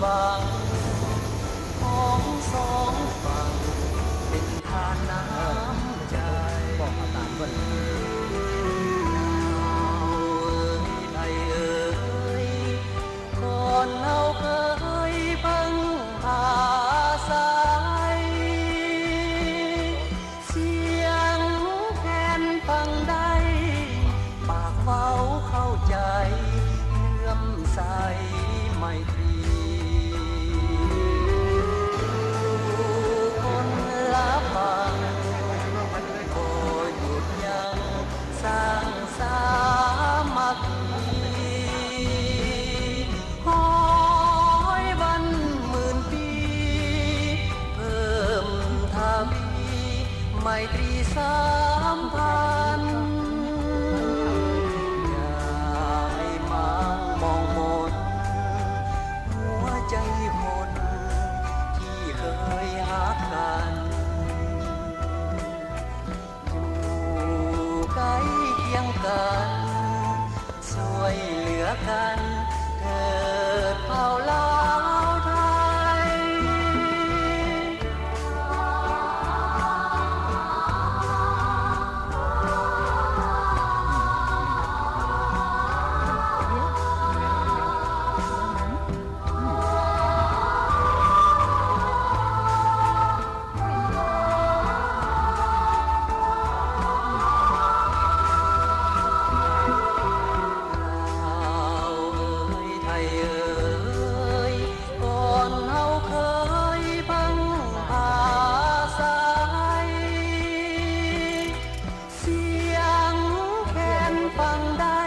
ຝັ່ງຂອງສອງຝັ່ງເປັນທາດນ້ຳໃຈ. ບອກເອົາຕາມເພິ່ນ. ນາວເອີຍ ໄທເອີຍ ກ່ອນເຮົາເຄີຍເພິ່ງພາອາໄສ ສຽງແຄນຟັງໄດ້ ປາກເວົ້າເຂົ້າໃຈ ເຫຼື້ອມໃສໄມຕຣີ ຢູ່ຄົນລະຝັ່ງ ບໍ່ຢຸດຢັ້ງ ສ້າງສາມັກຄີ ຮ້ອຍວັນໝື່ນປີ ເພີ່ມທະວີໄມຕຣີສຳພັນ ຢ່າໃຫ້ມາງມອງມົນ ຫົວໃຈຄົນທີ່ເຄີຍຮັກກັນ ຢູ່ໃກ້ຄຽງກັນ ຊ່ວຍເຫຼືອກັນເທີດເຜົ່າລາວໄທ. ລາວເອີຍ ໄທເອີຍ ກ່ອນເຮົາເຄີຍເພິ່ງພາອາໄສ ສຽງແຄນຟັງໄດ້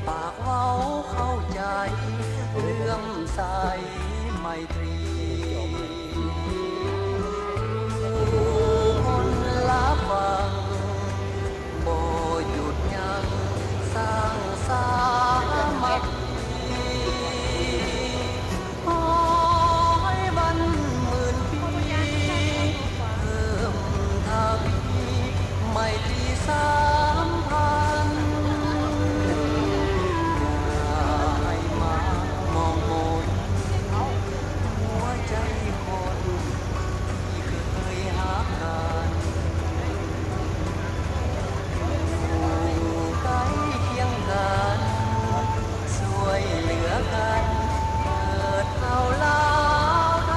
ປາກເວົ້າເຂົ້າໃຈ ເຫຼື້ອມໃສໄມຕຣີ ຢູ່ຄົນລະຝັ່ງ ບໍ່ຢຸດຢັ້ງ ສ້າງສາມັກຄີ ຮ້ອຍວັນໝື່ນປີ ເພີ່ມທະວີໄມຕຣີສຳພັນ ຢ່າໃຫ້ມາງມອງມົນ ຫົວໃຈຄົນທີ່ເຄີຍຮັກກັນ ຢູ່ໃກ້ຄຽງກັນ ຊ່ວຍເຫຼືອກັນເທີດເຜົ່າລາວໄທ.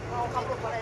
ເອົາຂັບລົດມາໄດ້.